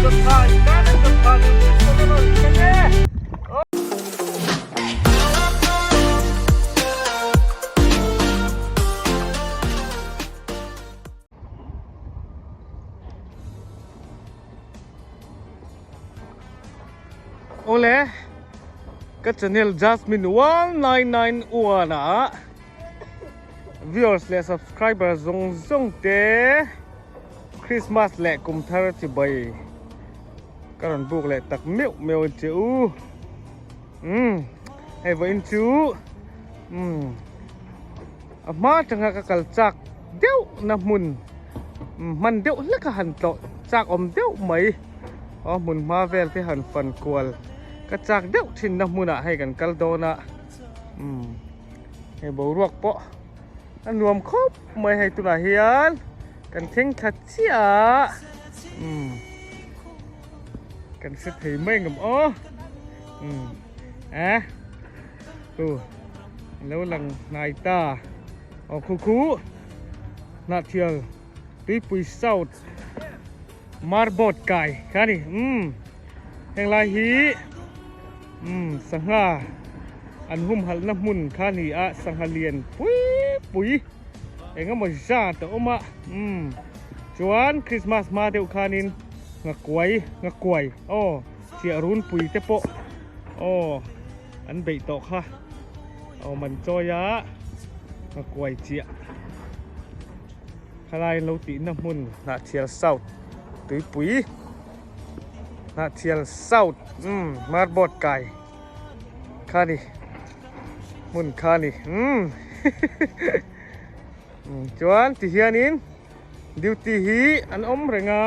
Awle, ka channel Jasmine 1991 ah viewers leh subscriber zawng zawng te Christmas leh kum thar chibai ka rawn buk leh tak meuh meuh ang che u. Umm hei vawiin chu umm a hma atanga ka kal chak deuh na hmun hman deuh hlek a han tlawh chak awm deuh mai aw hmun hma vel te han fan kual ka chak deuh thin na hmunah hei kan kal dawn a umm hei boruak pawh a nuam khawp mai hei tunah hian kan thleng thla chiah a umm kan hre thei mai ngam aw umm eh tu lo lang hnai ta aw khu khu Hnahthial Tuipui South Marbot kai kha ni umm heng lai hi umm sangha an humhalh na hmun kha ni a sangha lian pui pui eng emaw zat a awm a umm chuan Christmas hma deuh khanin nghakuai nghakuai aw chiah runpui te pawh aw an beih tawh kha aw man chawi a nghakuai chiah khalai an lo tihna hmun Hnahthial South tuipui Hnahthial South umm marbot kai kha ni hmun kha ni umm chuan ti hianin duty hi an awm reng a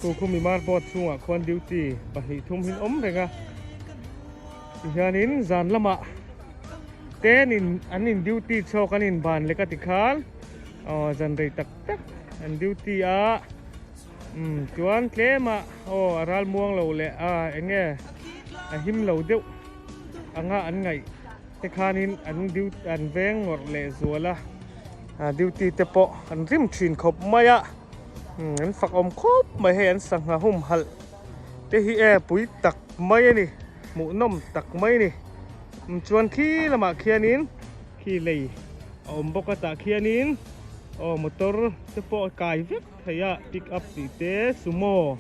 chu khumi marbot chhungah khuan duty pahnih thum hi an awm reng a ti hianin zan lamah ten in an in duty chhawk an in ban lek a tikhan aw zan rei tak tak an duty a. Umm chuan tlem a aw a ral muang lo leh a eng nge a him lo deuh anga an ngaih te khanin an duty an veng ngawrh leh zual a duty te pawh an rim thin khawp mai a umm an fak awm khawp mai hei an sangha humhalh te hi e pui tak mai a ni hmuhnawm tak mai a ni umm chuan khi lamah khianin khi lei a awm bawk a tah khianin aw motor te pawh a kai vek. Thei a pick up tih te sumo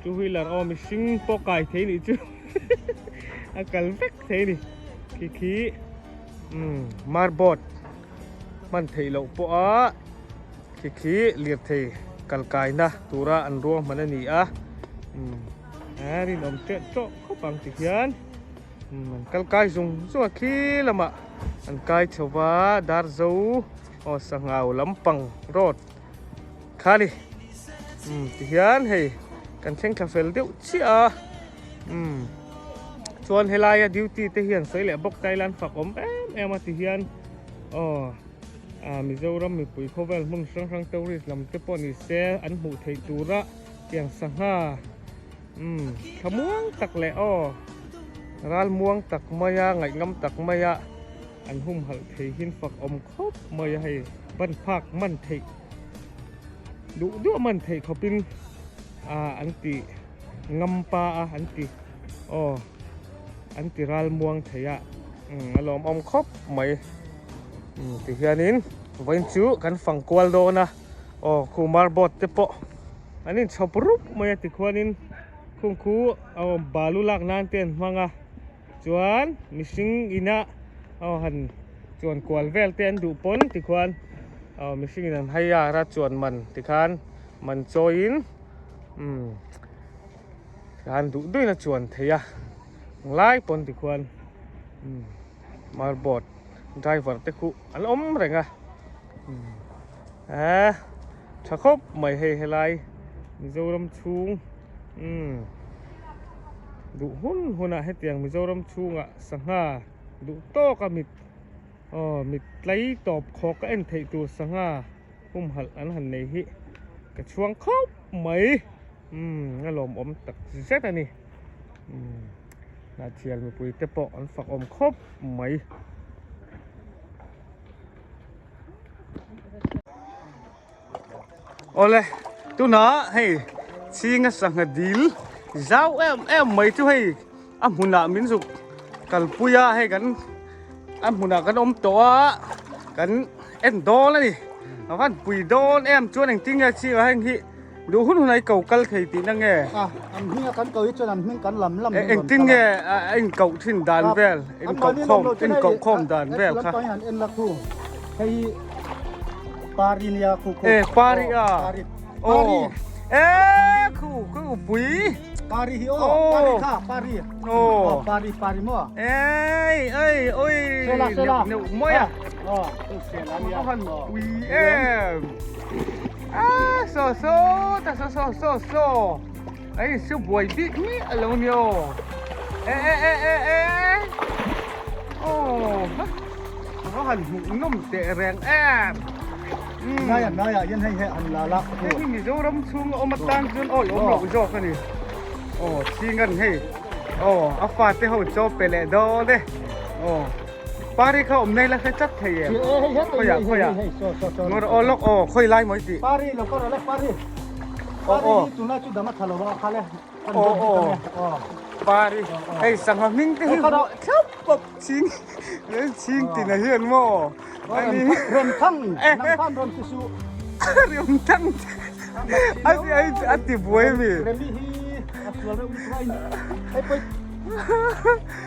two wheeler aw mihring pawh kai thei nih chu a kal vek thei ni khi khi umm marbot hman theih loh pawh a khi khi lirthei kal kaina tura an ruahman a ni a umm a rinawm teuh tawh khawp ang ti hian umm an kal kai zung zung a khi lamah an kai chho va darzo aw sangau lampang road. Kha ni umm tihian hei kan thleng thla fel deuh chiah a umm chuan helaia duty te hian sawi leh bawk ta ila an fak awm em em a tihian aw ah Mizoram mipui khawvel hmun hrang hrang tourist lam te pawh ni se an hmuh theih tura tiang sangha umm thlamuang tak leh aw ral muang tak maia ngaihngam tak maia An humhalh thei hin fak awm khawp mai a hei ban phak man theih duh duh man theih khawpin ah an ti ngam pa a an ti aw an ti ral muang thei a umm a lawmawm khawp mai umm ti hianin vawiin chu kan fang kual dawn a aw khumar boat te pawh an inchhawp rup mai a tikhuanin khung khu aw balu lak nan te an hmang a. Chuan mihring ina aw han chuan kual vel te an duh pawn tikhuan aw mihring in an hai ar a chuan man tikhan man chawiin umm tikhan duh duhin a chuan thei a lai pawn tikhuan umm marbot driver te khuh an awm reng a umm eh tha khawp mai hei helai Mizoram chhung umm duh hun hunah hetiang Mizoram chhungah sangha duh tawka mit aw mit tlai tawp khawk a en theih tur sangha humhalh an han nei hi ka chhuang khawp mai umm a lawmawm tak zet a ni umm Hnahthial mipui te pawh an fak awm khawp mai. Awle tunah hei Chhinga sangha dil zau em em mai chu hei a hmunah min zuk kalpui a hei kan a hmunah kan awm tawh a kan en dawn a ni a van pui dawn em chuan engtin nge chhinga heng hi duh hun hun a i ko kal thei tihna nge a an hming a kan ko hi chuan an hming kan lam lam engtin nge a inkoh thin dan vel inkoh khawm inkoh khawm dan vel kha an en la khu hei pari nia khu khu e pari a pari e khu khu pui pari hi o pari kha pari o pari pari mo ei ei oi sela sela neu moi a o sela nia pui em a so so ta so so so so Ei siu buai bik mi a lo ni aw. E e e e e. Aw ha. Va han hmuh nawm teh reng em. Nai ah nai ah hian hei he han la la. Hei hi Mizoram chhung a awm atan chuan awi awm loh zawk a ni. Aw chhingan hei. Aw a fate ho chaw pe leh dawn e. Aw pari kha awm nei la hre chat thei em. Khawiah khawiah. Ngawr aw lawk aw khawi lai mawi tih. Pari lo ka rawh le pari. Aw aw. Tunlai chu dam a tha lo a kha le. Aw aw. Pari. Hei sangha hming te hi thlap pawp ching ching tina hian maw. Ani rem thang nang khan rawn ti su. Rem thang. A ti ai a ti buai mi. Remi hi a sual reuh lutuk a in. Hei pawih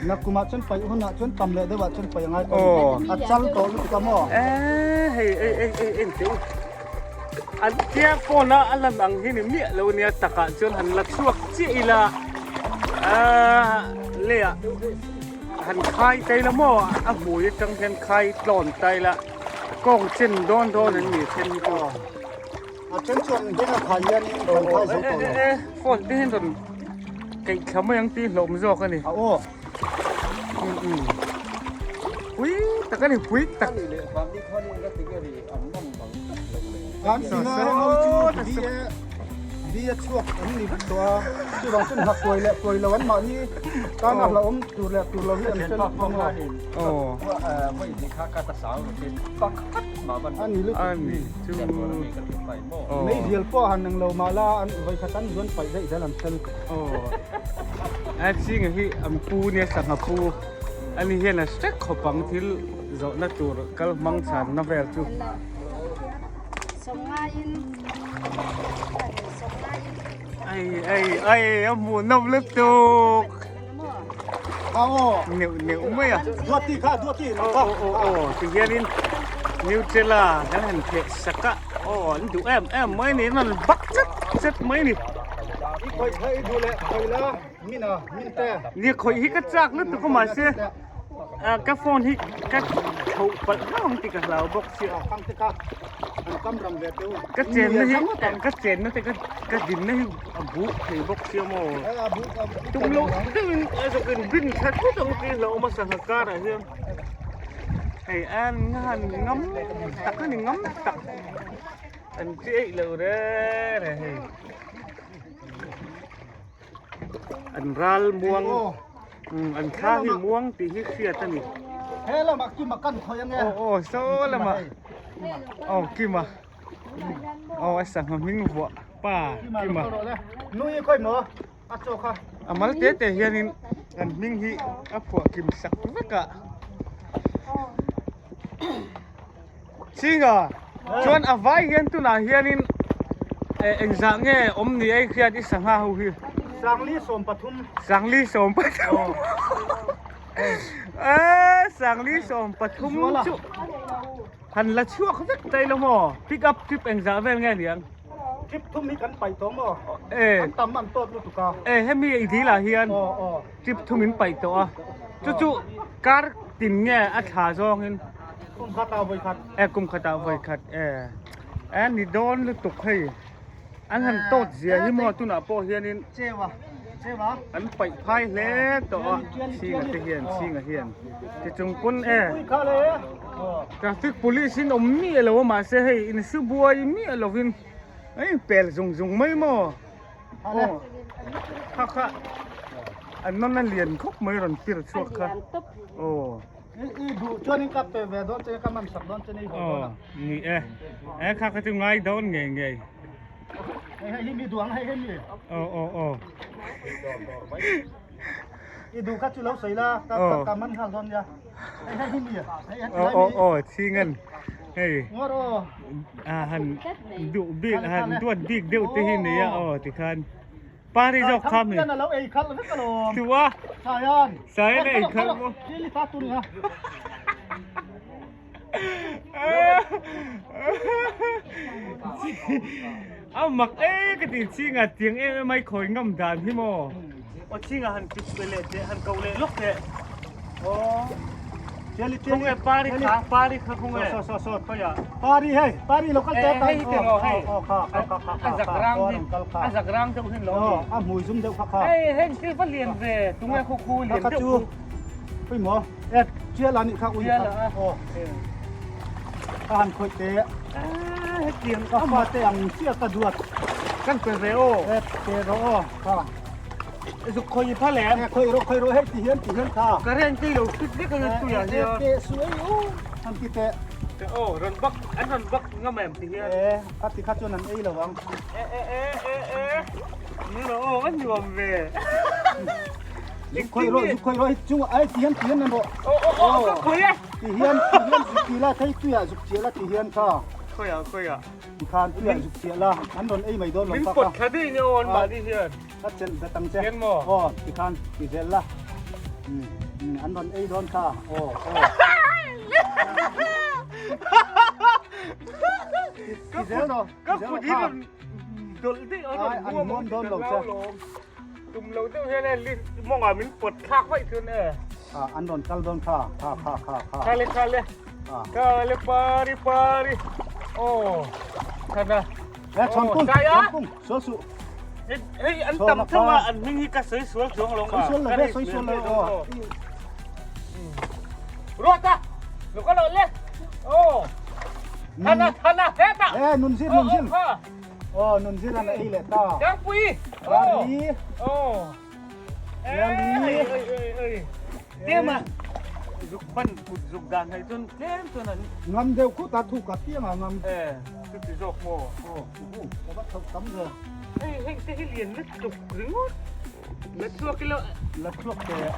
Nakumah chuan paih hunah chuan tam leh deuhah chuan paih a ngai tawh. A chal tawh lutuk a maw. Eh hei ei ei ei en teh u. An tia phone a a lan ang hi ni miah lo nia takah chuan han la chhuak chiah ila ah leiah han khai ta ila maw a hmui atang hian khai tlawn ta ila kawng chen dawn dawn an ni then hi chu. A then chuan beng a khai hian in rawn khai zo tawh lo. E e phone te hian rawn keih thla mai ang tih hlawm zawk a ni. A aw. Pui tak a ni pui tak. Kan singa heng ho chu bi e bi a chhuak an ni vek tawh a chuvang chuan hna kuai leh kuai lo an mahni tan a hlauhawm tur leh tur lo hi an hre lutuk ang a. A ni lutuk. A ni chu. Meizial pawh han eng lo mah la an vawikhat an zuan paih daih zel an hre lutuk. A chinga hi an pu nia sangha pu ani hian a hre khawp ang thil zawhna tur kal hmang chhanna vel chu. Ai ai ai a hmuh nawm lutuk neuh neuh mai a duati kha duati aw aw aw aw ti hianin Nutella kan han theh sak a aw an duh em em mai ni an rawn bak chat chat mai ni i khawih kha i duh leh khawih la min a min te nia khawih hi ka chak lutuk a mahse ka phone hi ka tho palh hlauh ang tih ka hlau bawk sia ka chenna hi ka chenna te ka dinna hi a buk thei bawk sia maw tum loh deuhin a zawk in bin tha thut ang tih hlauh awm a sangha karah hian hei an han ngam tak a ni ngam tak an chi eih lo re re hei an ral muang. Umm an thla hi muang tih hi hriat a ni. He lamah Kima kan khawi ange. Aw aw saw lamah aw Kima aw a sangha hming vuah pa Kima. Nui khawi maw a chaw kha. A mal te te hianin an hming hi a phuah kim sak vek a. Chinga chuan a vai hian tunah hianin engzah nge awm ni ei hriat i sangha ho hi. Sangli 13. Sangli 13. Eee sangli 13 chu han la chhuak vek ta ilo maw pick up trip engzah vel nge niang. Trip thum hi kan paih tawh maw? An tam an tawt lutuk a. E hemi i dil ah hian trip thum in paih tawh a chu chu kar tin nge a thla zawng in. Kum khat ah vawi khat. E kum khat ah vawi khat e. E ni dawn lutuk hei an han tawt zia hi maw tunah pawh hianin Chewa chewa an paih phai hle tawh a chhinga te hian chhinga hian ti chung pawn e traffic police in awm miah lo a mahse hei insu buai miah lovin a inpel zung zung mai maw aw kha kha an nawn a lian khawp mai rawn pir chhuak kha aw. I duh chuan in ka pe ve dawn che ka man sak dawn che ni haw dawn a. Ni e. E kha kha chu ngai dawn ngei ngei. Hei hei hi mi duang hei hei mi. Aw aw aw. I duh kha chu lo sawi la ka ka ka man nghal dawn nia. Hei hei hi mi. Hei hei Aw aw aw chhingan hei Ngawr aw. a han duh bik han duat bik deuh te hi nia aw tikhan pari zawk kha mi. Thangpian a lo ei khalh vek alawm. Tua. Saian. Saian a ei khalh maw. Thil i ta tur nia. A mak e ka ti chinga tiang em em ai khawi ngam dan hi maw. Aw chinga han kip ve leh teh han ko leh lawk teh. Aw. Cheli cheli. Khawnge pari kha pari kha khawnge. So so so. Khawia. Pari hei pari lo kal teh Hei hi ro hei. Aw kha kha kha kha. A zak rang hi. A zak rang deuh hin lo ni. A hmui zum deuh kha kha. Hei heng thil va lian ve tunge khu khu lian deuh khu. Pui maw? E, tial a nih kha ui kha. Aw. Ka han khawih te. Hetiang ka fa te ang chiah ka duat. Kan pe ve aw. E, pe rawh aw. Kha. Zuk khawih pha lem. E, khawih rawh, khawih rawh hei ti hian ti hian kha. Current te lo fit vek ang tuiah hian. E, te su ei u. Han ti teh. Te aw, rawn bak, an rawn bak ngam em ti hian. E, kha ti kha chuan an ei lo ang. E, e, e, e, e. Ni rawh aw, a nuam ve. Zuk khawih rawh, zuk khawih rawh, hei chung ai ti hian ti hian an rawh. Aw aw aw ka khawih e. Ti hian ti hian zuk ti la thei tuiah zuk chiah la ti hian kha. Khawiah khawiah. Ti khan tuiah zuk chiah la an rawn ei mai dawn lo Min kha pawt thla daih nia aw an mahni hian. Ka chelh bet ang che. Hian maw? Aw ti khan ti zel la. An rawn ei dawn kha. Aw aw. Ti zel rawh. Ka kut hi rawn dawlh daih a rawn huam dawn lo che. Tum lo deuh hian e list mawngah min pawt thlak vaih chuan e. Ah an rawn kal dawn kha kha kha kha kha. Khale khale. Ah. Khale pari pari. Oh. Khana. Eh chon kung chon kung sual su. Hei an tam theuh a an hming hi ka sawi sual chuang lo nga. Sawi sual lo ve sawi sual lo aw. Ruata. Lo ka lo le. Oh. Thana thana heta. Eh nun zir nun zir. Aw nun zir an ei leh ta. Tlangpui. Rali. Aw. Rali. Tlem a zuk ban kut zuk dan hai chuan tlem chuan an. Ngam deuh khut a thu ka piang a ngam. Eh chuti zawk maw. Aw uhu ka va thauh tam ve. Hei heng te hi lian lutuk ringawt. La chhuak ila. La chhuak teh.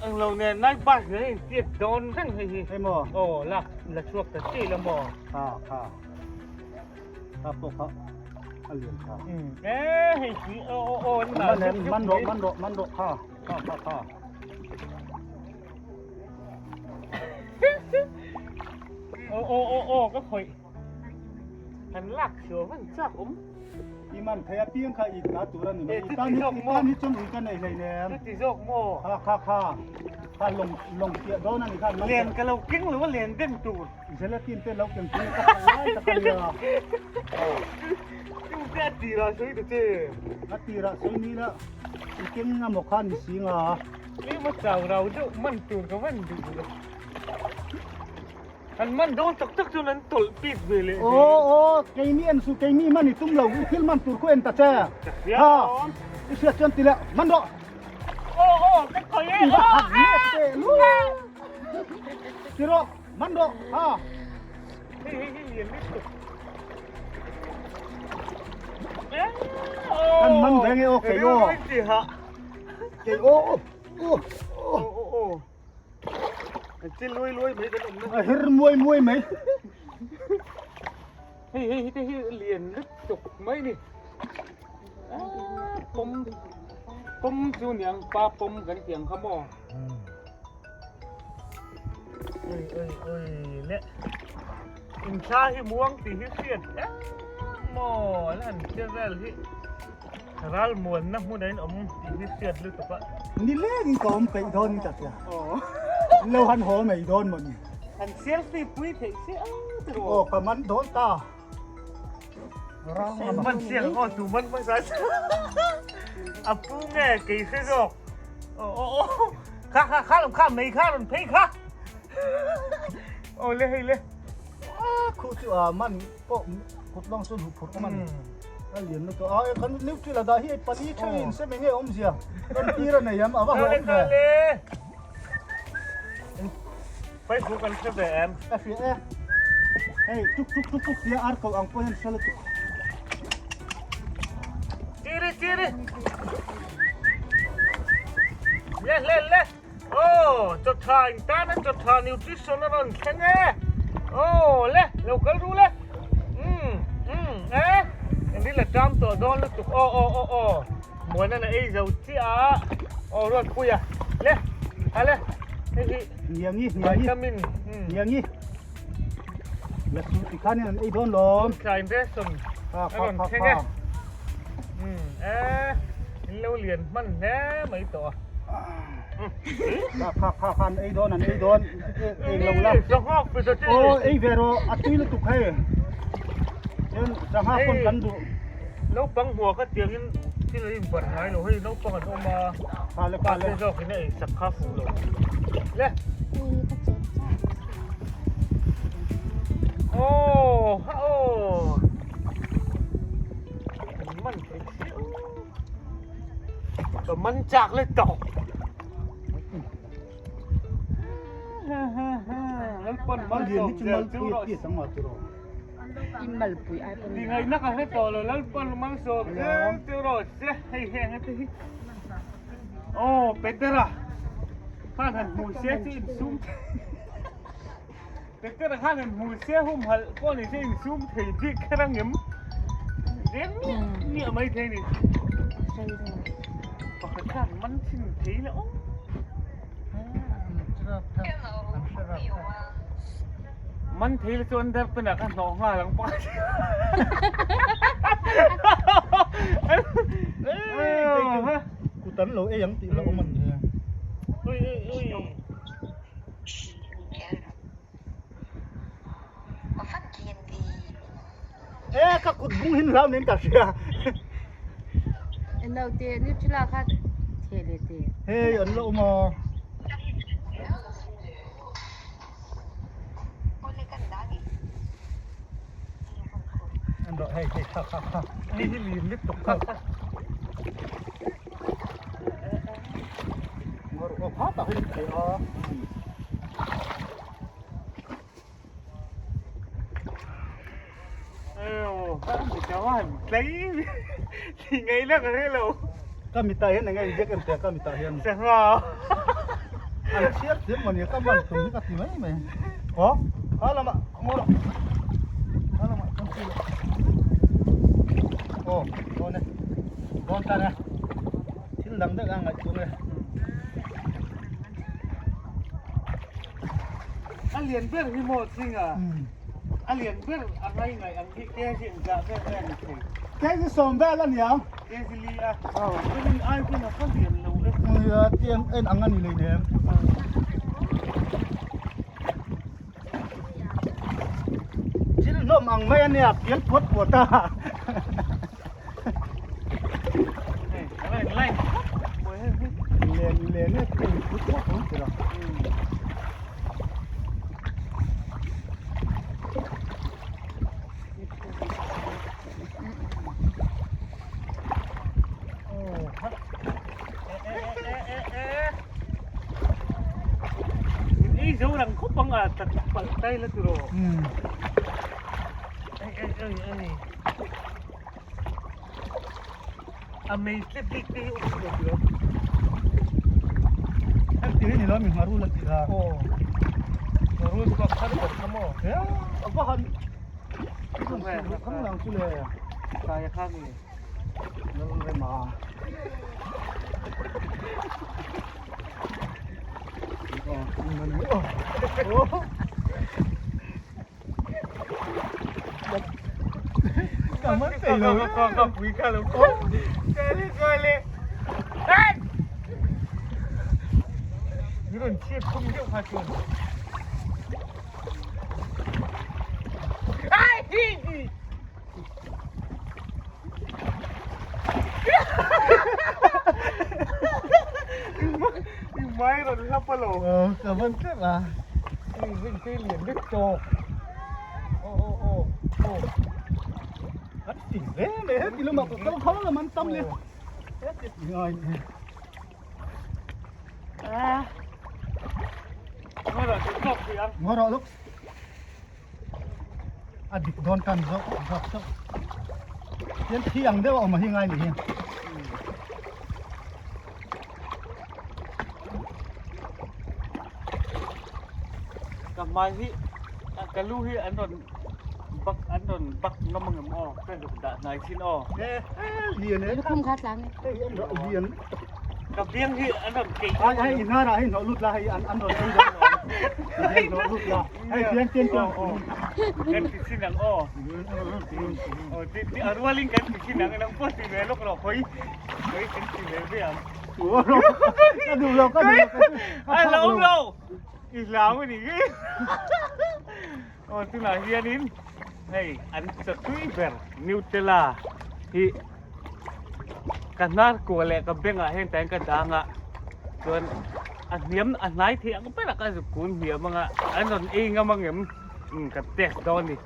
Ang lo nen night bus nen a intiat dawn reng hei hi. Hei maw. Aw la la chhuak ta chiah ila maw. Kha kha. Kha pawh kha a lian kha. E hei hi aw aw aw an man em man rawh man rawh man rawh kha kha kha kha. Aw aw aw aw ka khawih. Han lak chhuah van chak awm. I man thei a piang kha i ta tur a ni mai. I tan hi i tan hi chuan ui ka nei hlei nem. Chuti zawk maw? Kha kha kha. Kha lawng lawng piah dawn a ni kha. Len ka lo keng lo a len den tur. Gelatin te lo keng pui ka phal lai tak a nia. Chu te a tirah sawi ta che. A tirah sawi ni la i keng nga maw khan i si nga. Tlem a chau rau deuh man tur ka van duh lo. An man dawn tak tak chuan an tawlh pit ve leh zel. Aw aw keini en su keini man i tum lo i thil man tur khu en ta che. Ha i hriat chuan ti leh man rawh. Aw aw ka khawi e. I va han let teh lu. Ti rawh. Man rawh ha. Hei hei hei lian lutuk. Kan man ve nge aw kei aw. Kei aw aw. Aw aw. Chi lui lui mai kan awm na. A her muai muai mai. Hei hei te hi lian lutuk mai ni. Pawm pawm chu niang pa pawm kan tiang kha maw. Ui ui ui le inthla hi muang tih hi hriat em maw an han che vel hi ral muanna hmun a in awm tih hi hriat lutuk a. Ni lengin ka awm peih dawn ka hria. Lo han haw mai dawn maw ni. An selfie pui theih chiah ang tiraw. Aw ka man dawn ta. Man sial aw tu man hmasa a pu nge kei hre zawk aw aw aw kha kha kha lam kha mei kha rawn phei kha aw le hei le khu chu a man pawh kut lawng chuan huh phurh awm a ni a lian lutuk a kan neutral a dah hi pali tha in se mai nge awmzia kan tir a nei am a va hlawm ve Phei khu kan hre ve em? Ka hria e. Hei tuk tuk tuk tuk tia ar ko ang pawh hian hre lutuk. Chiri. Le le le. Aw chaw tha in tan a chaw tha nutrition a rawn thleng e. Aw le lo kal ru le. Umm umm e engri la ṭam tawh dawn lutuk aw aw aw aw Muana na ei zo chiah a aw Ruatpui a le ha le hei hi Niangi niangi vitamin niangi la su ti khan in an ei dawn lawm. Tlai ration a rawn thleng e. Umm e in lo lian hman hle mai tawh a. Kha kha kha kha an ei dawn an ei dawn ei lo la. Sangha pe ta che. Aw ei ve rawh a tui lutuk hei. Chuan sangha pawn kan duh. Naupang hmuah kha tiangin thil a inbarh ngai lo hei naupang an awm a. Kha le kha le. Pa te zawkin a ei sak kha fuh lo. Le. Aw ha aw. An man thei chiah. Ka man chak le tawk. Ngaihna ka hre tawh lo Lalpan malsawm zel chu rawh se hei heng ate hi aw Petera khan han hmu se chu insum Petera khan han hmu se humhalh pawh ni se insum thei bik kher ang em reng miah miah mai thei ni pakhat khan man thin thei la aw. Man thei la chuan dar penah ka hnawh nghal ang pa. Kut an lo ei ang tih lo awm an ni. Ui ui ui. E ka kut bung hin hlau nen ka hria. Naute Nutella kha theh leh teh. Hei an la awm a. An rawh hei hei kha kha kha. Hei hi lim lutuk kha. Ngawr aw kha tak hi thei a. Ka mitah hian eng nge inziak em teh ka mitah hian. An chhiar thiam mawni ka man tum hi ka ti mai mai. Aw kha lamah ngaw rawh. Kha lamah chuan chi loh. Aw dawn e dawn tan e thil dang daih a ngaihtuah nge. A lian ber hi maw Thinga? A lian ber a ngai ngai ang hi kg engzah vel nge a ni thei? Kg sawm vel a niang. Kg li a. Chuanin ai pawn a va lian lo e. Nia tiang en ang a ni lei nem. Thil hlawm ang mai a nia pial puat puat a. Len len e pin put put ang tira. Ei zo rang khawp ang a tak palh tai la tiraw. Ei ei ei ei. A mei tlep bik te hi awm lo tiraw. Heng ti hi ni lo mi ngharul a tih a. Aw. Ngharul chu a khar bawk kha maw? He a va han khang lang chu le. Kai a kha mi. Lal rema. Aw. Oh. Ka van tlem a. An fing hle mai heti lamah ka kal kho lam an tam le. Heti ngai. Ngawrah luk. A dik dawn tan zawk zawk chauh. Tian thi ang deuh a awm a hi ngai ni hi. Ka hmai hi ka lu hi an rawn bak an rawn bak ngam angem aw ka zuk dah hnai thin aw. Lian e. Lukhum kha tlang e. Hei an rawn lian. Ka biang hi an rawn keih. Ai hei in hnar ah hei hnawh lut la hei an an rawn ei dawn aw. Hei hnawh lut la. Hei tiang tiang tiang. Kan ti chin ang aw. Aw ti ti a rualin kan ti chin ang nang pawh ti ve lawk rawh khawi khawi kan ti ve ve ang. Ka duh lo ka duh lo. A lo lo. I hlau a nih hi. Aw tunah hianin hei an chatui ber Nutella hi ka hnar kua leh ka bengah hian tah hian ka dang a chuan a hniam a hnai thei ang berah ka zuk kun hniam anga an rawn ei ngam angem umm ka test dawn a ni.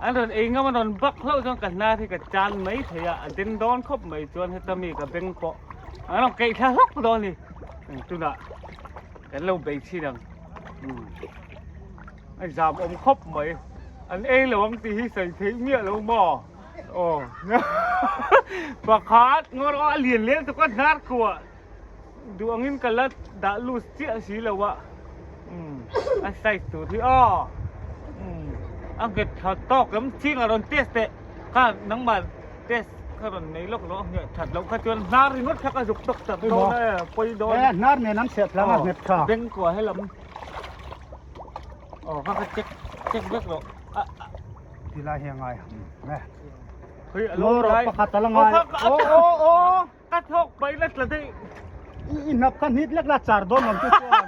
An rawn ei ngam a rawn bak hlauh chuan ka hnar hi ka chan mai thei a a den dawn khawp mai chuan heta mi ka beng pawh an rawn keih thla hlawk dawn a ni tunah. Kan lo bei thin ang. A zam awm khawp mai. An ei lo ang tih hi sawi theih miah lo maw? Aw. Pakhat ngawr aw a lian lian tuk a hnar kuah duh angin ka la dah loose chiah si lo a. A size tur hi aw. A nghet tha tawk lam ching a rawn test teh. Kha nangmah test kha rawn nei lawk lo a nghet that loh kha chuan hnar ringawt kha ka zuk tawk tak dawn a pawi dawn. E hnar nen an chheh tlang a nghet tha. Beng kua helam aw kha kha check check vek rawh a a. Ti lai hi a ngai e. Khawi a lo ngai. Pakhat a la ngai. Aw aw aw. Ka thawk pai la tla daih. I hnap kha hnit lek la char dawn awm chu chuan.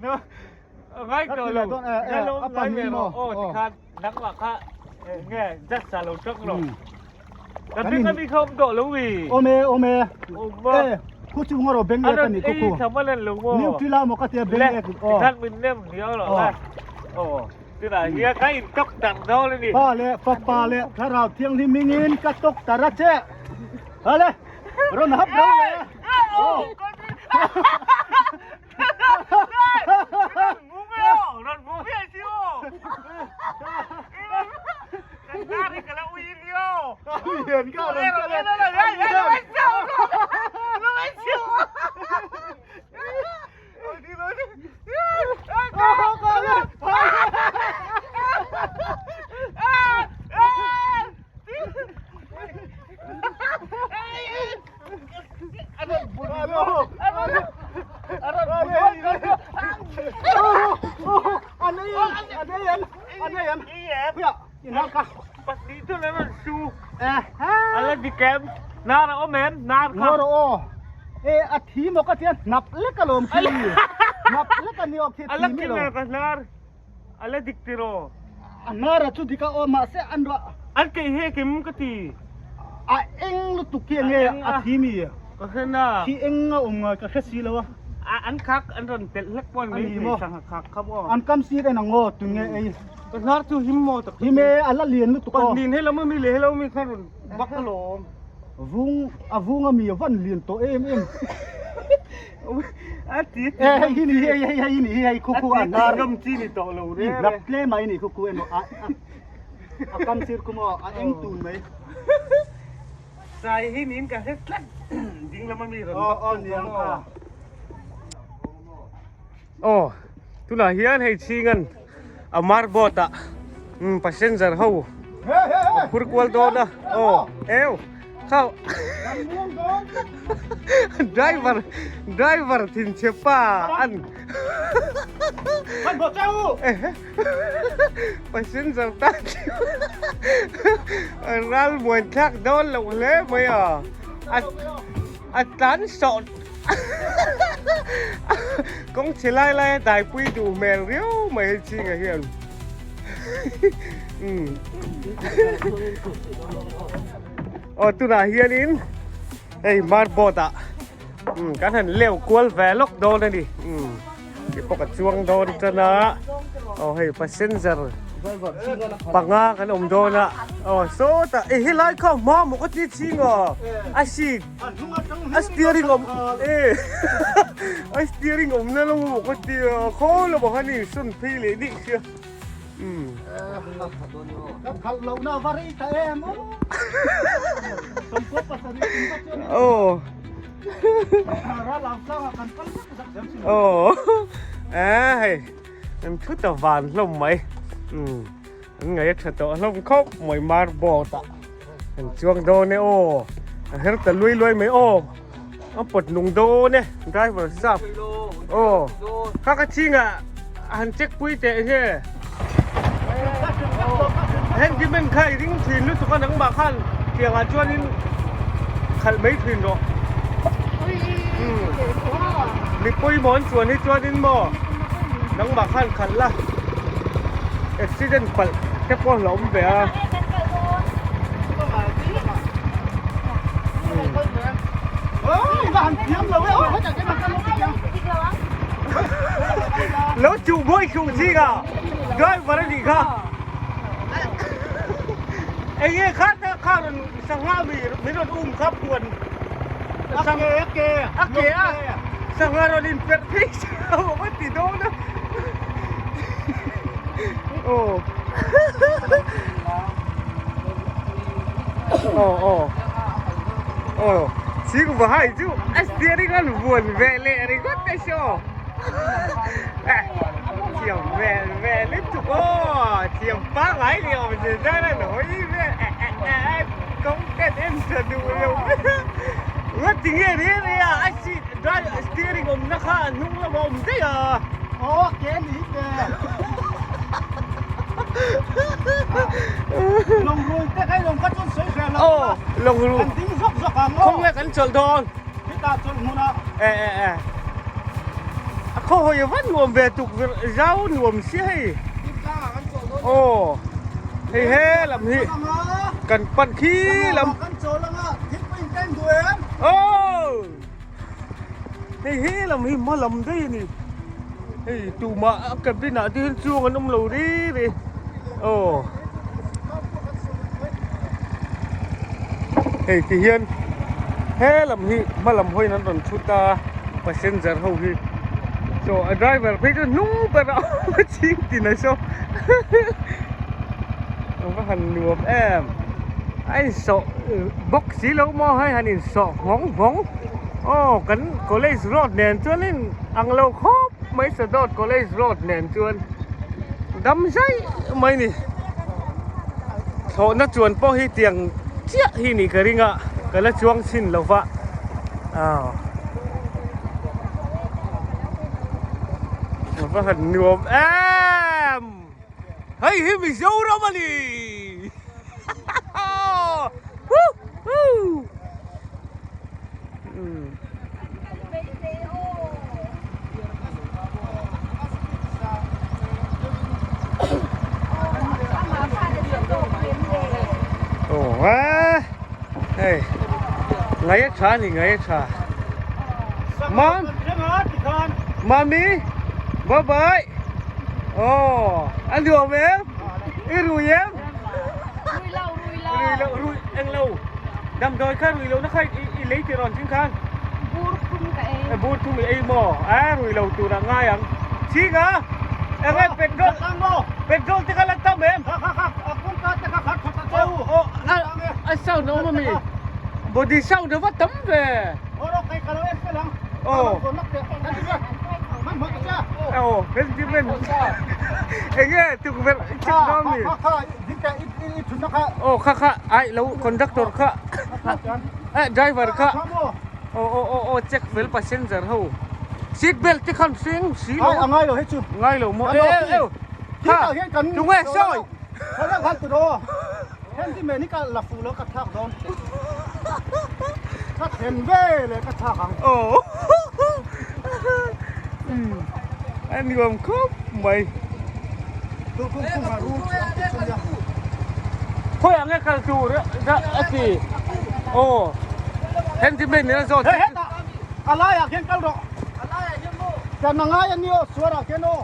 No. Ngai tawh lo. Ngai lo ngai ve rawh. Aw tikhan nangmah kha nge just sa lo tang rawh. Ka beng a mi kha awm tawh lo wi. Awm e awm e. Awm a. E khu chu ngawr beng e ka ni khu khu. Ei tham a len lo maw. New tila maw ka tia beng e. Tikhan min nem hniau rawh la. Aw. Tunah hian ka in tok tar dawn a ni. Pa leh fapa leh thlarau thianghlim hmingin ka tok tar a che. Hale rawn hap lo le. Aw. A thi maw ka tia hnap lek alawm khi hnap lek a ni awk khi thi mi lo Ala dik tiraw? A hnar a chu dik a aw mahse an ruah. An keih he kim ka ti. A eng lutuk khi enge a thi mi? Ka hre na. Khi eng a awm ngai ka hre si lo a. A an khak an rawn telh hlek pawh an mai thei sangha khak kha maw. An kam sir en ang aw tunge ei. Ka hnar chu him maw tak. Him e a la lian lutuk aw. Nin he lam ami leh he lam ami kha rawn bak alawm. Vung a vung ami a van lian tawh em em. A ti e hei hi ni hei hei hei ni hei khu khu an har ngam chi ni tawh lo re rak tle mai ni khu khu emaw a a kam sir khu maw a eng tun mai sai hi nin ka hre tlat ding lam ami ron aw aw niang kha aw tunah hian hei chhingan a marboat ah passenger ho a phur kual dawn a aw eu khau driver driver thin chhe pa an passenger tan ral muan thlak dawn loh hle mai a a tlan sawh Kawng chhe lai lai a daipui duh hmel riau mai hei chhingah hian. Aw tunah hianin hei marboard ah kan han leu kual ve lawk dawn a ni. Ti pawh ka chuang dawn tan a aw hei passenger panga kan awm dawn a aw sawtah eh helai kha hma maw ka ti chhing aw a seat a steering awm eh a steering awm na lo maw ka ti a khaw lo bawk a ni sawn phei leh daih sia umm Ka khalh loh na va rei ta em aw. Aw. Ral ang tlang ah kan kal zak zak zel sin. Aw. Eh hei. Em thut a van hlawm mai. Umm an ngaih a tha tawh hlawm khawp mai marboard ah an chuang dawn e aw. A her ta luai luai mai aw. A pawt nung dawn e driver sap. Aw kha ka chhingah han check pui teh nge. Handyman kha i ring thin lutuk a nangmah khan tiangah chuanin khalh mai thin rawh. Mi pawimawh an chuan hi chuanin maw nangmah khan khalh la accident palh te pawh a hlauhawm ve a. Lo chuh buai suh zingah driver a nih kha. Eng nge kha ta kha rawn sangha mi min rawn um kha phuan a ke a ke a ke a sangha rawn in perh phei chau a ti dawn a aw aw aw aw ching va hai chu a steering an vuan ve leh ringawt te saw Thiam vel vel lutuk aw thiam pangai ni awm zir zar an hawi vel kawng ten en tha duh lo nga ti nge ri ri a a seat drive steering awm na kha a hnung lamah awm daih a aw ke ni te lawng rui te khai lawng kha chuan sawi hreh lo aw lawng rui kan ding zawk zawk ang aw kawng nge kan chawlh dawn Heta chawlh hmunah. E e e. A khaw hawi a va nuam ve tuk zau nuam si hei. Aw. Hei he lam hi kan pan khi lam. Kan chawl anga thil pawh in tleng duh em? Aw. Hei he lam hi hma lam daih a ni. Hei tumah a cabin ah te hian chuang an awm lo ri ri. Aw. Hei ti hian he lam hi hma lam hawiin an rawn chhut a passenger ho hi saw a driver phei chu hnung ber a awm a chhing tin a saw a va han nuam em a insawh bawk si lo maw hei han insawh nghawng nghawng aw kan college road nen chuanin ang lo khawp mai Sadawt college road nen chuan. Dam zai mai ni. Thlawhna chuan pawh hi tiang chiah hi nih ka ring a, ka la chuang chhin lo va. Aw. A va han nuam em! Hei hi Mizoram a ni! Woo hoo! Hei ngai a tha ni ngai a tha Mam Mami bye bye Oh anh đường em i rui em Rui lo rui lo rui lo rui eng lo Damdawi kha rui lo na kha i lei tih rawn ching khan. Bur thum ka ei. Bur thum i ei maw? A rui lo tur a ngai ang. Ching a? Eng nge petrol petrol te kha la tam em? Kha kha kha a kawngka te kha khat that a cheu. Aw a sound a awm ami? Body sound a va tam ve. Aw rawh kai ka lo en fel ang. Aw. Aw handyman eng nge tukverh i check dawn mi? Kha kha ding teh i thutna kha. Aw kha kha ai lo conductor kha eh driver kha aw aw aw aw check fel passenger ho seat belt te khan hreng si lo Ai a ngai lo hei chu. Ngai lo maw e e kha tunge sawi. Kha khan tu rawh. Handyman hi ka la fuh lo ka thlak dawn. Ka then ve leh ka thlak ang. Aw a nuam khawp mai. Khawi ang nge kal tur a ti. Aw handyman in a zawt. Hei hetah a laiah khian kal rawh. Kan a ngai a ni aw suarah khian aw.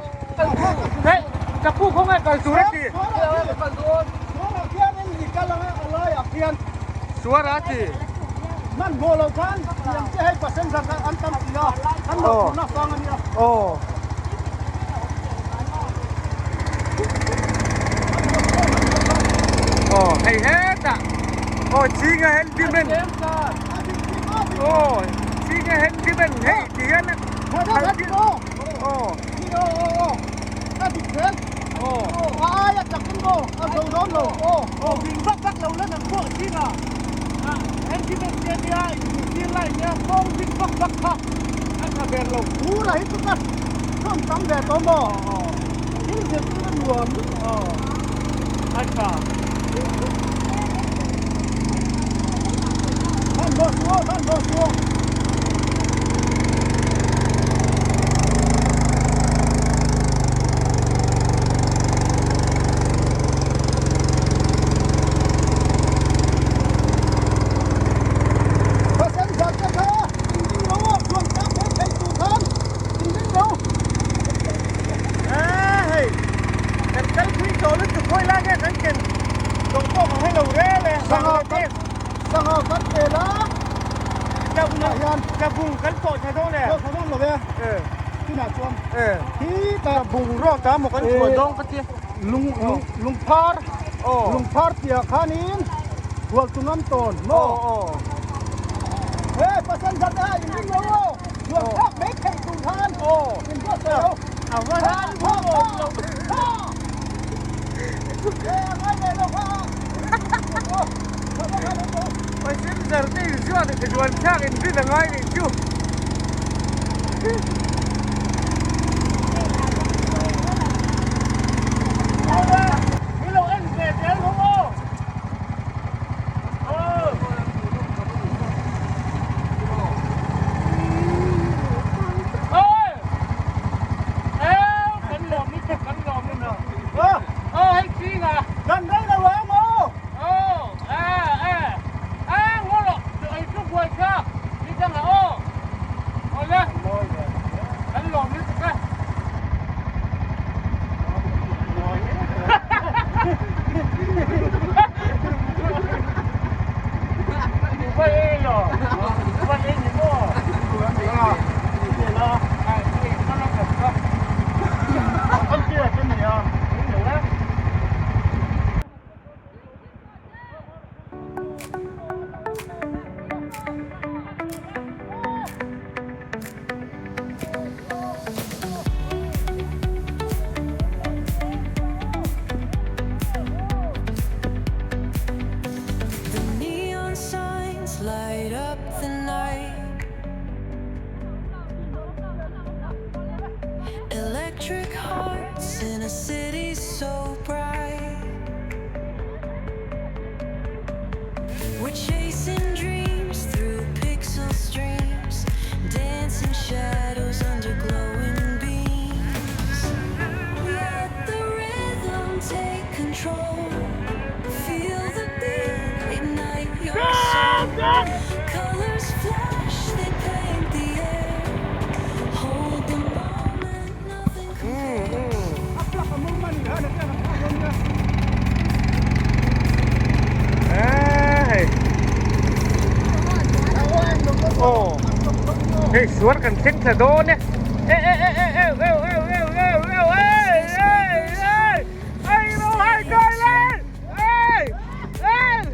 Hei ka pu khaw nge kal tur a ti. Suarah khian in i kal ang a a laiah khian. Suarah a ti. Hmanhmawh lo khan tiang che hei passenger kha an tam si a an lo phurhna fang a nia. Aw. Aw hei hetah aw chinga handyman aw chinga handyman hei ti hian a. Aw. dik zel. A aia chak in maw a zo dawn lo. Aw vin vak vak lo la nang pawh zingah accident te ania inzirtir lai nia kawng vin vak vak kha a tha ber lo. Phur a hi chu ka hrawn tam ve tawh maw? Thil zirtir a nuam lutuk. A tha. Than bawh suh aw, than bawh suh aw. Passenger te kha inring lo aw, chuan tlak mai thei tur khan inring lo. A hei, kan kal pui tawh lutuk khawi lai nge kan ken tawh pawh ka hre lo rel e. Sangha kan sangha kan pel a. Tunah hian tlabung kan pawh tha dawn e. Pawh tha dawn lo e. Tunah chuan khitah bungrua ta maw kan chhuah dawn ka tia. Lung lung lungphar lungphar piah khanin hualtungam tawn maw. He passenger te ha inring lo aw chuan thlak mai theih tur khan in buatsaih lo. A va ran vawm lo. He a ngai ve lo kha. Passenger te inzuan chuan thlak inrin a ngai nih chu. The neon signs light up the night. Electric hearts in a city so bright. We're chasing dreams through pixel streams, dancing shadows under glowing beams. Let the rhythm take control. Feel the beat, ignite your soul. Colors flash, they paint the air. Hold the moment, nothing compares. Aw hei suar kan thleng thla dawn e e e e e e e e e e e e e ei ro hai kai le ei ei ei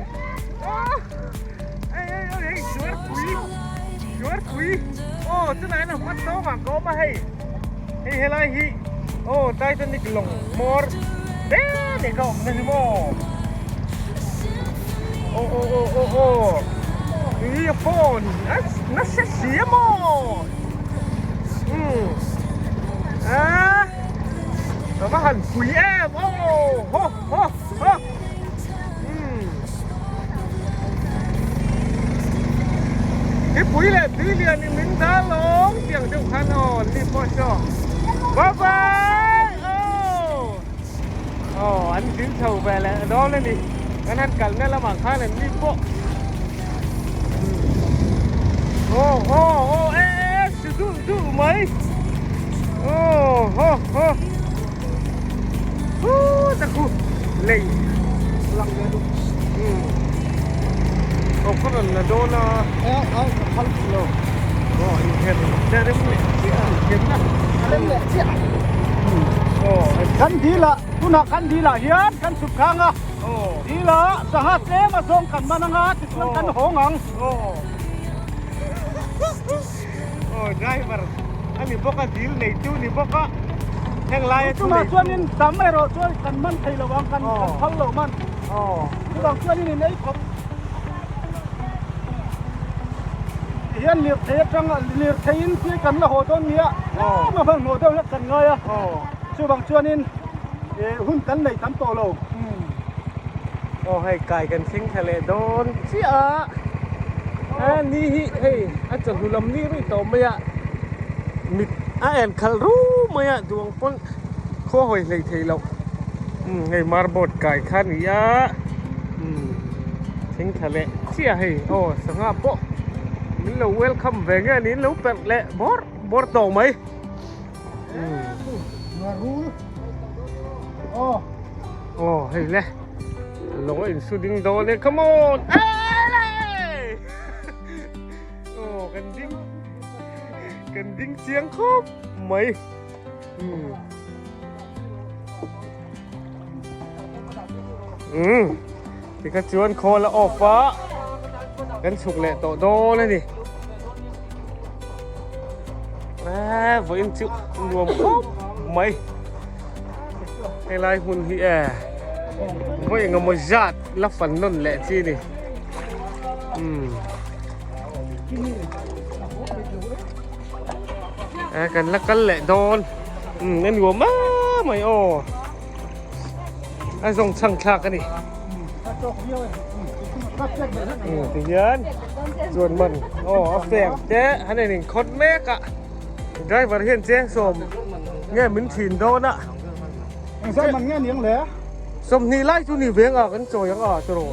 ei hei suar pui suar pui aw chulai na hma tawk ah ka awm a hei hei helai hi aw Titanic lawng hmawr te leh ka awm na hi maw aw aw aw aw aw tui a phone a nasa si a maw umm a ka va han pui em aw haw haw haw umm hi pui leh tui lian in min dal awm tiang deuh khan aw an ni pawh saw bye bye aw aw an ding chho ve leh dawn a ni kan han kalna lamah khan an ni pawh aw aw aw e e su duh duh mai aw haw haw Huu ta khu lei lang ve duh umm aw ka rawn la dawn a a phal duh lo aw inher a rem leh chiah a inher na a rem leh chiah aw kan dil ah tunah kan dil ah hian kan chhuk khang a aw dil ah sangha tlem a zawng kan man anga tichuan kan hawng ang aw aw driver a ni bawk a dil neitu ni bawk a. Heng laia thu nei. Chuanin tam erawh chuan kan man thei lo ang kan phal lo man. Chuvang chuanin in ei khawp. Tihian lirthei atang lirtheiin thil kan la haw dawn nia tlem a hmanhmawh deuh hlek kan ngai a. Chuvang chuanin hun kan nei tam tawh lo. Aw hei kai kan thleng thla leh dawn chiah a. A ni hi hei a chawhnu lam ni rih tawh mai a. Mit a en khalh ru mai a duang pawn khaw hawi hlei thei loh. Umm hei marboard kai kha a ni a. Umm thleng thla leh chiah hei aw sangha pawh min lo welcome ve nge a ni in lo perh leh bawrh bawrh tawh mai. Aw hei le lawng a insu ding dawn e come on aw kan ding kan ding chiang khawp mai umm tikha chuan khawl a off a kan chhuk leh tawh dawn a ni a vawiin chu nuam khawp mai helai hmun hi e vawi engemaw zat la fan nawn leh chi a ni umm a kan la kal leh dawn umm a nuam em mai aw a zawng chhang thlak a ni umm ti hian chuan man aw a feng te an in inkhawt mek a driver hian cheng sawm nge min thin dawn a engzah man nge niang le sawmhnih lai chu ni veng a kan chawi ang a tawrh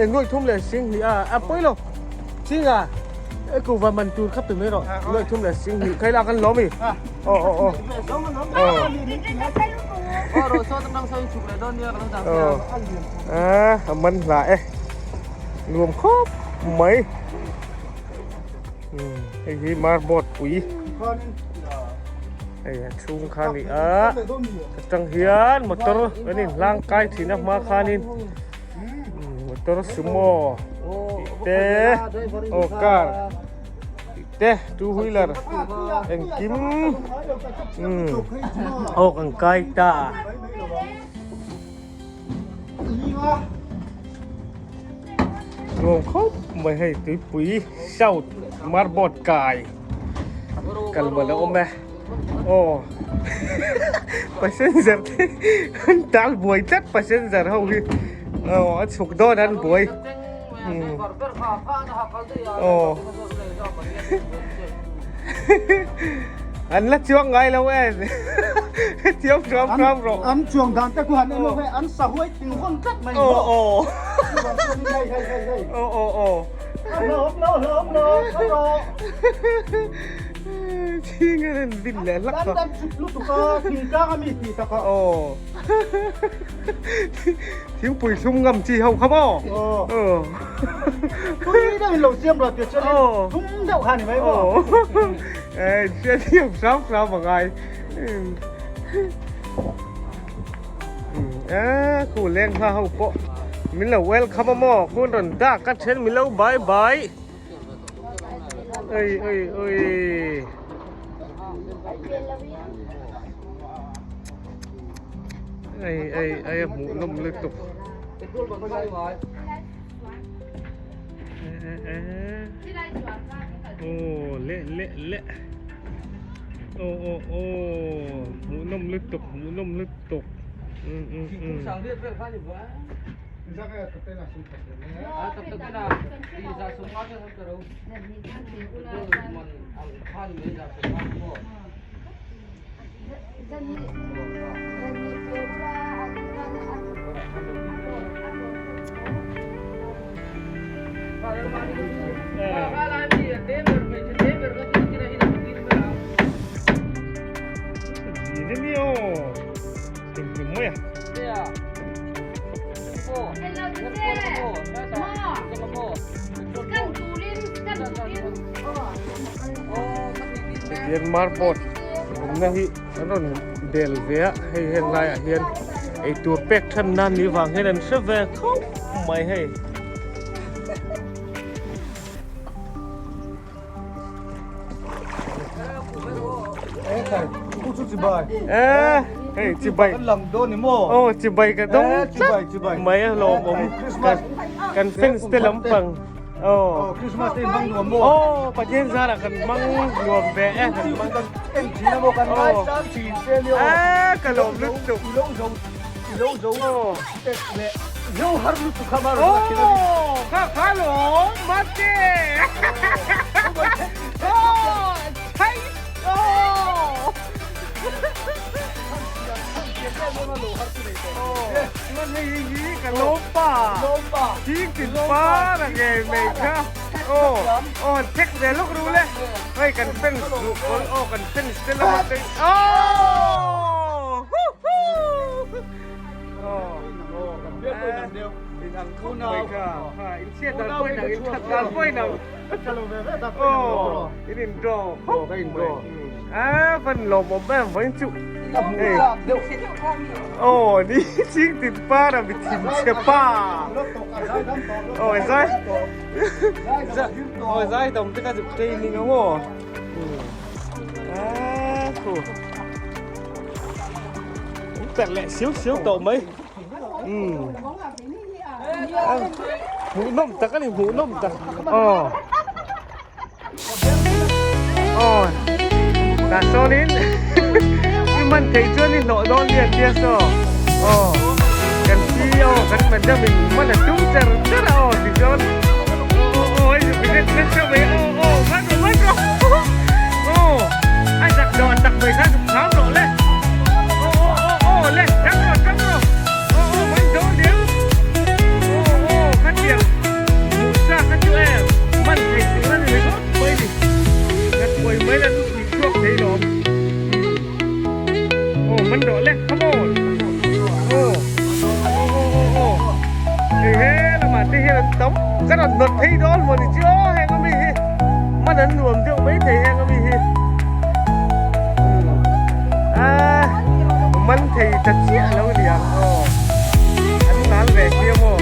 e nuai thum leh sing hnih a a pawi lo chinga e kuhva man tur kha pe mai rawh nuai thum leh sing hnih khaila kan lawm i aw aw aw aw a man hla e nuam khawp mai hei hi marboard pui hei a chhung kha a ni a atang hian motor kan inhlang kai thin a hma khanin motor sumo tih te aw car tih te two wheeler engkim aw kan kai ta. Nuam khawp mai hei tuipui south marboard kai kal mawlh a awm e aw passenger te an tal buai tlat passenger ho hi aw a chhuk dawn an buai aw an la chuang ngai lo e thiam hram hram rawh an chuang dan te khu han en lo ve an sahuai thing hawn tlat mai aw aw aw aw aw hlawm lo hlawm lo hlawm thing an en vin leh hlak dan dan chut lutuk a thingtlang ami tih tak a aw Thingpui thlum ngam chi ho kha maw? Aw. Tui deuh in lo siam rawh tih chuan thlum deuh kha ni mai maw? Ê, hria thiam hram hram a ngai. Ê, khu leng hma ho pawh min lo welcome a maw? Khu an rawn dak a then min lo bye bye. Oi oi oi. Ei ei ei a hmuh nawm lutuk aw leh leh leh aw aw aw hmuh nawm lutuk hmuh nawm lutuk um um um Myanmar board awmna hi an rawn bel ve a hei heng laiah hian eitur pek than nan ni vang hian an hre ve khawp mai hei. chu chibai. Eh, hei chibai. Kan lang dawn ni maw? Aw chibai ka dawng Eh, chibai, chibai. mai a lawmawm. Christmas. Kan fans te lampang. Aw. Aw, Christmas te in hmang nuam maw? Aw, Pathian zarah kan hmang nuam ve e. Kan hmang kan en thin a maw? Kan ngaisang thin che nia aw. Eh, ka lawm lutuk. I lo zo, i lo zo tek leh zo har lutuk kha ma rawn thin a ni. Aw, kha kha lawm mate. Aw, chai. Aw. Chuan hei hi hi ka lawm pa. Lawm pa. Thing tin pa na ngei mai kha. Aw, aw check ve lawk ru le. Hei kan fans duh pawl aw kan fans te lamah te aw. Aw. In ang khawp mai kha. Ha, in chhiat dan pawh inang, in that dan pawh inang. Aw, in in draw khawp mai. A van lawmawm em vawiin chu. Hei. Aw, ni ching tin par a mi thin chhe pa. Aw, zai. Aw, zai dam te kha chu training ang aw. A khu. Perh leh siu siu tawh mai. Umm. Hmuhnawm tak a ni, hmuhnawm tak. Aw. Aw. Tah sawnin i man theih chuan i hlawh dawn lian tia saw. Aw. Kan pi aw kan madam in man a tum char char a aw ti chuan. Aw aw aw hei chu binet nasa mai aw aw man rawh man rawh. Aw. A zak dawh tak mai kha zuk hram rawh le. Aw aw aw aw le chang rawh chang rawh. Aw aw man dawn diam. Aw aw khatiang hmuh sa kha chu em man thei tur a ni ringawt mai ni. Ka tuai mai la chu tih chhuak thei lawm. Aw man rawh le come on. Aw aw aw aw aw hei he lamah te hian an tam ka rawn nawt phei dawn maw ni chu aw heng ami hi man an nuam deuh mai thei heng ami hi. A man thei ta chiah lo ni ang aw an nal ve khi a maw.